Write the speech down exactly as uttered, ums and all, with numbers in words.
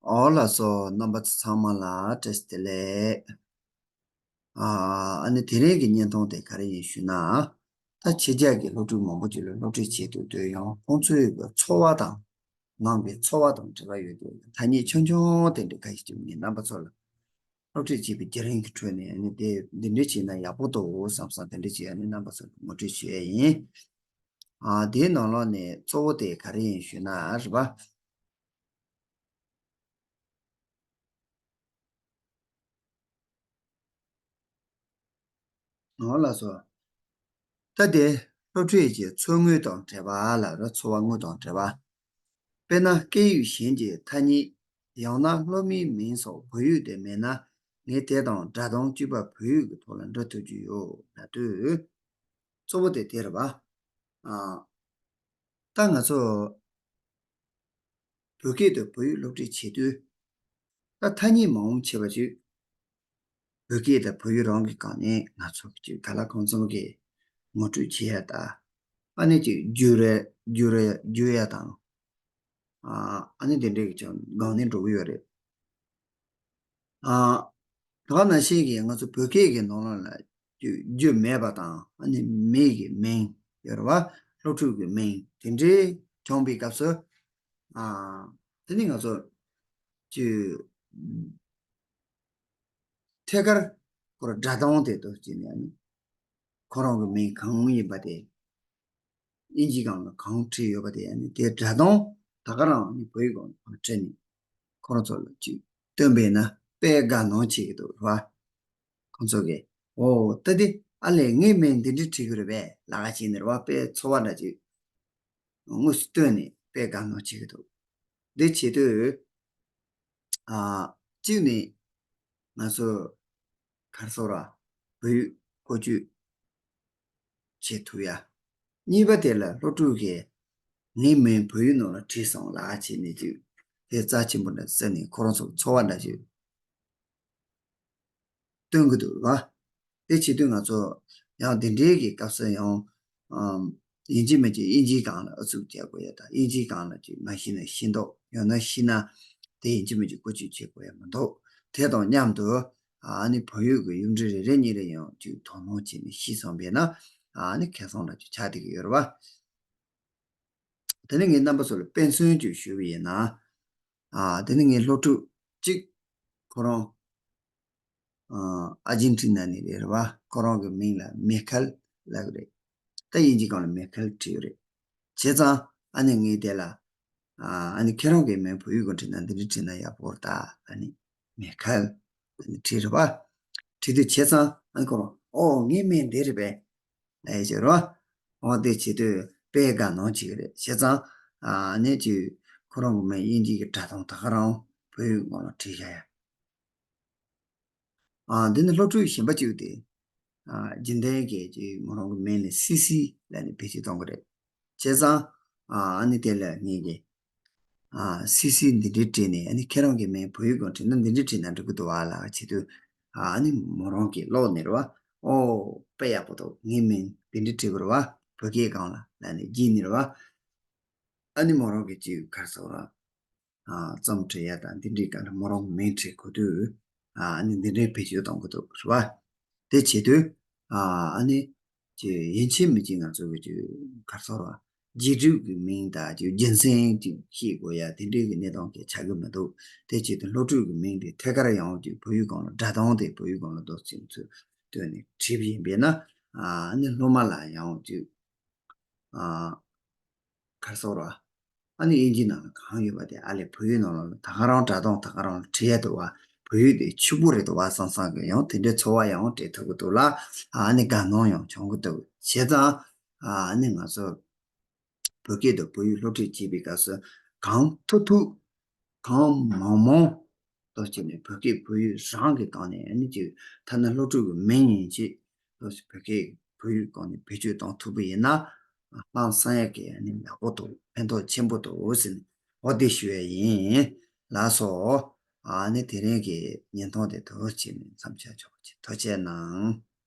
འོ་ལགས་སོ། རྣམ་པ་ཚོ་ཚང་མ་ལ་བཀྲ་ཤིས་བདེ་ལེགས། ཨ་ཨ་ནི་དེ་རིང་གི་བརྙན་ཐུང་དེ་ག་རེ་ཡིན་ཞུས་ན། ད་ཕྱི་རྒྱལ་གྱི་སློབ་ཕྲུག་མང་པོ་ཅིག་ལ་སློབ་ཁྲིད་བྱེད་དུ་འདོད་ཡང་ཁོང་ཚོའི་གི་འཚོ་བ་དང་ནང་གི་འཚོ་བ་དང་འབྲེལ་བ་ཡོད་དུས་ཐ་སྙད་ཆུང་ཆུང་དེ་འདྲ་ཁ་ཤས་ཅིག་ངས་རྣམ་པ་ཚོ་ལ་སློབ་ཁྲིད་བྱེད་པའི་བརྒྱུད་རིམ་གྱི་ཁྲོད་ནས་ཨ་ནི་དེ་འདི་འདྲ་བྱས་ན་ཡག་པོ་འདུག་བསམ་བསམ་དེ་འདྲ་བྱས་ཨ་ནི་རྣམ་པ་ཚོ་ལ་ངོ་སྤྲོད་ཞུ་ཡས་ཡིན། ཨ་དེའི་ནང་ལོགས་ནས་གཙོ་བོ་དེ་ག་རེ་ཡིན་ཞུས་ན་རེད་པ། འོ་ལགས་སོ། ད་དེ་སློབ་ཁྲིད་ཀྱི་ཚུལ་དངོས་དང་བྲལ་བ་ལ་རེད། འཚོ་བ་དངོས་དང་བྲལ་བ། དཔེར་ན་སྐད་ཡིག་གཞན་གྱི་ཐ་སྙད་ཡང་ན་སློབ་མའི་མིང་སོགས་བོད་ཡིག་དེ་མེད་ན་ངས་དེ་དང་སྒྲ་གདངས་གཅིག་པ་བོད་ཡིག་གི་ཐོག་ལ་འགྲོ་ཐུབ་ཀྱི་ཡོད་ལབ་དུས། གཙོ་བོ་དེ་དེ་རེད་པ། ཨ། ད་ང་ཚོ་བོད་སྐད་དུ་བོད་ཡིག་སློབ་ཁྲིད་བྱེད་དུས། ད་ཐ་སྙད་མང་པོ་བྱེད་པ་ཅིག་བོད་སྐད་དང་བོད་ཡིག་རང་གི་སྒང་ནས་ང་ཚོ་ཅིག་ག་ལ་གང་འཚམ་གྱི་ངོ་སྤྲོད་བྱེད་ཡ་ད། ཨ་ནི་ཅིག་བསྒྱུར་ཡ་བསྒྱུར་ཡ་བསྒྱུར་ཡ་དང་། ཨ་ཨ་ནི་དེ་འདྲའི་གི་ཅིག་སྒང་ནས་འགྲོ་གི་ཡོད་རེད། ཨ། ད་ག་ནང་བཞིན་གྱི་ང་ཚོ་བོད་སྐད་ཀྱི་ནང་ལོགས་ལ་རྒྱུ་རྒྱུ་མེད་པ་དང་ཨ་ནི་མི་གི་མིང་ཡོད་རེད་བ། སློབ་ཕྲུག་གི་མིང་དེ་འདྲའི་བྱུང་བའི་སྐབས་སུ། ཨ། དེ་ནི་ང་ཚོ་ཀྱི་ཐད་ཀར་ཁོ་ར་སྒྲ་གདངས་དེ་དུ་བྱས་ནས་ཨ་ནི་ཁོ་རང་གི་མིང་གང་ཡིན་པ་དེ། དབྱིན་ཇིའི་སྒང་ལ་གང་བྲིས་ཡོད་པ་དེ་ཡང་ནི་དེའི་སྒྲ་གདངས་ད་ག་རང་ནི་བོད་ཡིག་སྒང་ལ་བྲིས་ནས་ཁོ་རང་ཚོ་ལ་ཅིག་སྟོན་པས་ན་དཔེ་དགའ་སྣང་བྱེད་ཀྱི་འདུག་རེད་བ། ཁོང་ཚོ་གིས་ཨོ་ད་དེ་ཨ་ལས་ངའི་མིང་འདི་འདྲ་བྲིས་ཀྱི་རེད་པས་ལབ་ཀ་བྱས་ནས་རེད་བ། དཔེ་ཚོར་བ་འདྲ་ཅིག་དངོས་སུ་སྟོན་ནས་དཔེ་དགའ་སྣང་བྱེད་ཀྱི་འདུག་འདི་བྱེད་དུས་ཨ་གཅིག་ནི་ང་ཚོ་ག་རེ་ཟེར་བ་བོད་ཡིག་བཀོལ་སྤྱོད་བྱེད་ཐུབ་ཡ། གཉིས་པ་དེ་ལ་སློབ་ཕྲུག་གིས་ངའི་མིང་བོད་ཡིག་ནང་ལ་བྲིས་སོང་ལབ་བྱས་ནས་ཅིག་དེ་རྩ་ཆེན་པོ་འདྲ་བརྩི་ནས་ཁོ་རང་ཚོ་ཚོར་བ་འདྲ་ཞིག་སྟོན་གྱི་འདུག་རེད་བ། དེ་བྱེད་དུས་ང་ཚོ་ཡང་དེ་འདྲའི་གི་སྐབས་སུ་ཡང་ཨམ་ཡིན་གཅིག་མིན་གཅིག་དབྱིན་ཇིའི་སྒང་ལ་ཨུ་ཚུགས་རྒྱག་དགོས་ཡ་དང་། དབྱིན་ཇིའི་སྒང་ལ་ཅིག་མ་ཤེས་ན་ཤེས་མདོག་ཡང་ན་ཤེས་ན་དེ་ཡིན་གཅིག་མིན་གཅིག་བཀོལ་སྤྱོད་བྱེད་དགོས་ཡ་མི་འདུག་དེ་དང་མཉམ་དུ་ཨ་ནི་བོད་ཡིག་གི་ཡིག་འབྲུ་རེ་རེ་གཉིས་རེ་ཡང་ཅིག་དོ་སྣང་བྱས་ནས་ཤེས་སོང་བས་ན་ཨ་ནི་ཁེ་བཟང་འདྲ་ཅིག་ཆགས་བསྡད་ཀྱི་ཡོད་རེད་བ། དེ་ནས་ངས་རྣམ་པ་ཚོ་ལ་དཔེ་མཚོན་ཅིག་ཞུས་པ་ཡིན་ན། ཨ་དེ་ནས་ངའི་སློབ་ཕྲུག་གཅིག་ཁོ་རང་ཨ་ཨར་ཇེན་ཊི་ན་ནས་རེད་རེད་བ། ཁོ་རང་གི་མིང་ལ་མེ་ཁལ་ལབ་ཀྱི་རེད། ད་དབྱིན་ཇི་སྒང་ལ་མེ་ཁལ་བྲིས་ཡོད་རེད། བྱས་ཙང་ཨ་ནི་ངས་དེ་ལ་ཨ་ཨ་ནི་ཁྱེད་རང་གི་མིང་བོད་ཡིག་སྒང་བྲིས་ན་འདི་འདྲ་བྲིས་ན་ཡག་པོ་རེད་ད། ཨ་ནི་མེ་ཁལ་ཨ་ནི་བྲིས་རེད་བ། བྲིས་དུས་བྱས་ཙང་ཨ་ནི་ཁོ་རང་ཨོ་ངའི་མིང་འདི་རེད་པས། ཨེ་ཟེར་རོ། འོ་དེ་བྱེད་དུས་དཔེ་དགའ་སྣང་བྱེད་ཀྱི་རེད། བྱས་ཙང་ཨ་ནི་ཅིག་ཁོ་རང་གི་མིང་དབྱིན་ཇི་གི་སྒྲ་གདངས་ད་ག་རང་བོད་ཡིག་སྒང་ལ་བྲིས་བཞག་ཡ། ཨ་འདི་ནི་སློབ་ཕྲུག་གཞན་པ་གཅིག་དེ་ཨ་རྒྱུན་ལྡན་གྱི་ཅིག་མོ་རང་གི་མིང་ལ་སི་སི་ལབ་ནས་བེད་སྤྱོད་གཏོང་གི་རེད། བྱས་ཙང་ཨ་ནི་དེ་ལ་ངེད་ཀྱིས་ཨ་སི་སི་འདི་འདྲའི་བྲིས་ནས་ཨ་ནི་ཁྱེད་རང་གི་མིང་བོད་ཡིག་སྒང་བྲིས་ན་འདི་འདྲའི་བྲིས་ན་འགྲིག་གི་འདུག་བ་ལབ་བྱེད་དུས་ཨ་ནི་མོ་རང་གི་ཀློག་ནས་རེད་བ། ཨོ་དཔེ་ཡག་པོ་འདུག་ངའི་མིང་འདི་འདྲའི་བྲིས་པ་རེད་བ། བོད་སྐད་སྒང་ལ་ལབ་ནས་བརྗེད་ནས་རེད་བ། ཨ་ནི་མོ་རང་གི་ཅིག་ག་རེ་ཟེར་ར། ཨ་རྩོམ་འབྲི་ཡ་དང་འདི་འདྲའི་སྒང་ལ་མོ་རང་མིང་བྲིས་དགོས་དུས་ཨ་ནི་འདི་འདྲའི་བེད་སྤྱོད་གཏོང་གི་འདུག་རེད་བ། དེ་བྱེད་དུས་ཨ་ནི་ཅིག་ཡིན་གཅིག་མིན་གཅིག་ང་ཚོ་གི་ཅིག་ག་རེ་ཟེར་བ་རྗེས་གྲུབ་ཀྱི་མིང་དང་ཅིག་རྒྱུ་མཚན་ཅིག་ཤེས་དགོས་ཡ་དེ་འདྲའི་གི་གནས་སྟངས་ཀྱི་ཆགས་ཀྱི་མི་འདུག་དེ་བྱེད་དུས་སློབ་ཕྲུག་གི་མིང་དེ་ཐད་ཀར་ཡང་ཅིག་བོད་ཡིག་སྒང་ལ་སྒྲ་གདངས་དེ་བོད་ཡིག་སྒང་ལ་འདུག་སེ་ཚུར་བཏོན་ནས་བྲིས་པ་ཡིན་པས་ན་ཨ་ནི་སློབ་མ་ལ་ཡང་ཅིག་ཨ་ག་རེ་ཟེར་ར། ཨ་ནི་དབྱིན་ཇི་ནང་ལ་གང་ཡོད་པ་དེ་ཨ་ལས་བོད་ཡིག་ནང་ལ་ད་ག་རང་སྒྲ་གདངས་ད་ག་རང་ལ་བྲིས་ཡ་འདུག་བ། བོད་ཡིག་དེ་ཕྱུག་པོ་རེད་འདུག་བ་བསམ་བསམ་གི་ཡང་དེ་འདྲའི་ཚོར་བ་ཡང་སྤྲད་ཐུབ་ཀྱི་འདུག་ལ། ཨ་ནི་དགའ་སྣང་ཡང་བྱུང་གི་འདུག་བྱས་ཙང་ཨ་ནི་ང་ཚོ་བོད་སྐད་དུ་བོད་ཡིག་སློབ་ཁྲིད་བྱེད་པའི་སྐབས་སུ་གང་ཐུབ་ཐུབ་གང་མང་མང་ཏོག་ཙམ་ནས་བོད་སྐད་བོད་ཡིག་རང་གི་སྒང་ནས་ཨ་ནི་ཅིག་ཐ་ན་སློབ་ཕྲུག་གི་མིང་ཡིན་ཅིག་ཏོག་ཙམ་བོད་སྐད་བོད་ཡིག་སྒང་ནས་བེད་སྤྱོད་གཏོང་ཐུབ་པ་ཡིན་ན་ཧང་སང་ཡག་གི་ཨ་ནི་ཡག་པོ་འདུག་ཕན་ཐོགས་ཆེན་པོ་འདུག་ཟེར་ནས་འོ་དེ་ཞུ་ཡ་ཡིན། ལགས་སོ། ཨ་ནི་དེ་རིང་གི་བརྙན་ཐུང་དེ་ཐུགས་རྗེ་ཆེ་ནས་མཚམས་བཞག་ཆོག་པ་ཅིག་ཐུགས་རྗེ་གནང་།